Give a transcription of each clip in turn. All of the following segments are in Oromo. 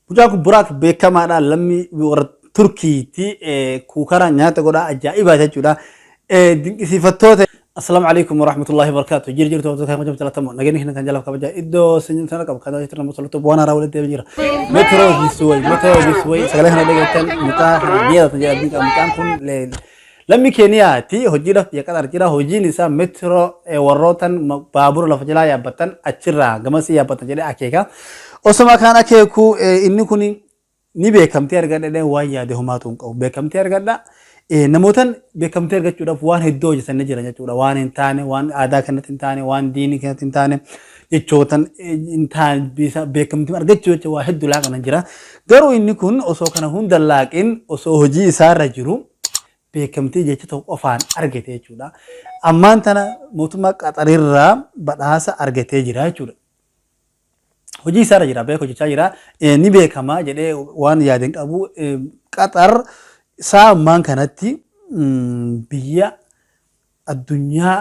Mucaan kun Buraak beekamaadha. Lammii warra Turkiitti kuukara nyaata godhaa ajaa'ibaa jechuudha. Dinqisiifattoota. Assalaamu alaikum warahmatullahi wabarakatuh. Jira jirtu hordoftoota kan hojjetu jalatamu. Nageenya keenya kan jalaaf kabaja. Iddoo sanyii sana qabu kan hojjetu nama salatu bu'aan haaraa walitti deebiin jira. Metro this way, metro this way. Sagalee kana dhageettan mucaa kana ni yaadatan jedha abdiin qaba. Mucaan kun lammii Keeniyaati. Hojiidhaaf biyya Qatar jira. Hojiin isaa metro warrootan baabura lafa jalaa yaabbatan achirraa gamasii yaabbatan jedhee akeeka. Osuma kaan akeeku inni kun ni beekamtii argadha jedhee waan yaade homaatu hin qabu. Beekamtii argadha. Namootan beekamtii argachuudhaaf waan hedduu hojjetan ni jiran jechuudha. Waan hin taane, waan aadaa keenyatti hin taane, waan diinii keenyatti hin taane, jechootan hin taane beekamtii argachuu jecha waa hedduu laaqanan jira. Garuu inni kun osoo kana hunda laaqin osoo hojii isaarra jiru beekamtii jecha tokko qofaan argate jechuudha. Ammaan tana mootummaa Qaxarirraa badhaasa argatee jira jechuudha. Hojii isaarra jira, beeku hojjechaa jira, ni beekama jedhee waan yaade hin qabu. Qaxar isaa ammaan kanatti biyya addunyaa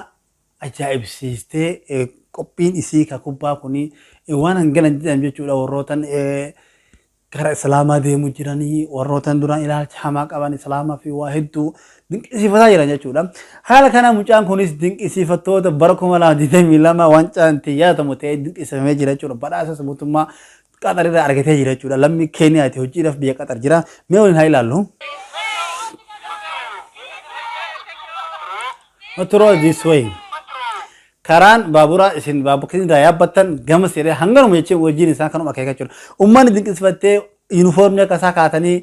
ajaa'ibsiistee qophiin isii ka kubbaa kuni waan hangana hin jedhamne jechuudha warrootan gara Islaamaa deemu jiranii warrootan duraan ilaalcha hamaa qaban Islaamaa fi waa hedduu dinqisiifataa jiran jechuudha. Haala kana mucaan kunis dinqisiifattoota bara 2022 wancaan ittiin yaadatamu ta'ee dinqisiifamee jira jechuudha. Badhaasas mootummaa Qaxar irraa argatee jira jechuudha. Lammii Keeniyaati hojiidhaaf biyya Qaxar jira. Mee waliin haa ilaallu. Metro this way. Karaan baaburaa isin baaburri irraa yaabbattan gamas jedhee hanganuma jechuun hojiin isaa kanuma akeeka jechuudha. Uummanni dinqisiifattee yuunifoormii akka isaa kaatanii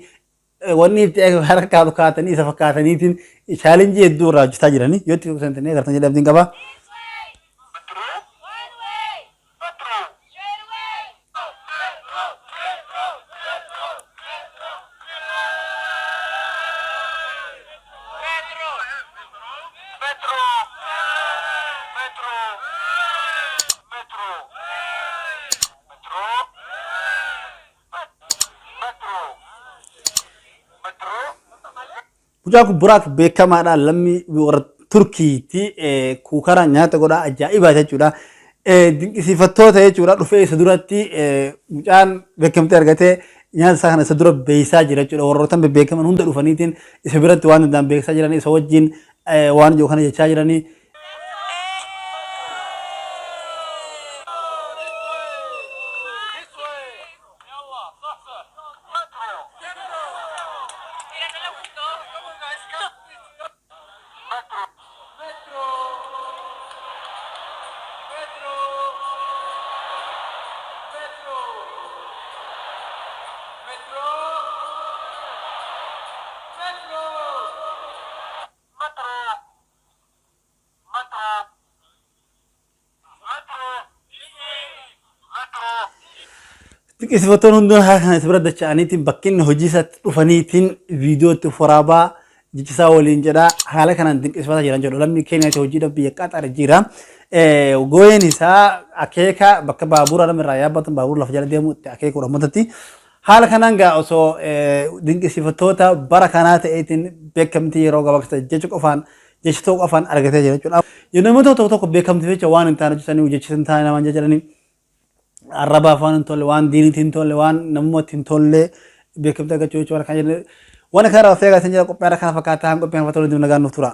wanni itti harka kaatu kaatanii isa fakkaataniitiin chaalenjii hedduu irraa hojjetaa jiranii yoo itti fufsantanii agartan jedhee abdiin qaba. Mucaan kun Buraak beekamaadha. Lammii warra Turkiitti kuukara nyaata godhaa ajaa'ibaa jechuudha. Dinqisiifattoota jechuudha. Dhufee isa duratti mucaan beekamtii argatee nyaata isaa kana isa dura beeksisaa jira jechuudha. Warroota bebbeekaman hunda dhufaniitiin isa biratti waan danda'an beeksisaa jiranii isa wajjin waan jiru kana jechaa jiranii. Dinqisiifattoonni hundinuu haala kana isa bira dacha'aniitiin bakki inni hojii isaatti dhufaniitiin viidiyoo itti waraabaa jechisaa waliin jedhaa haala kanaan dinqisiifataa jiran jedhu. Lammii Keeniyaatti hojiidhaaf biyya Qaxar jira. Gooyeen isaa akeeka bakka baabura nama irraa yaabbatan baabura lafa jala deemu itti akeekuudha uummatatti. Haala kanaan gaa osoo dinqisiifattoota bara kanaa ta'eetiin beekamtii yeroo gabaabaa keessatti jecha qofaan jecha tokko qofaan argatee jira jechuudha. Namoota tokko tokko beekamtii jecha waan hin taane hojjetanii jecha hin taane namaan jedhanii arrabaaf waan hin tolle waan diiniitti hin tolle waan namummaatti hin tolle beekamtii argachuu jechuudha kan jedhan waan kana irraa of eegaa isin jira qophii har'a kana fakkaataa qophii kana fakkaatu nagaan nuuf tura.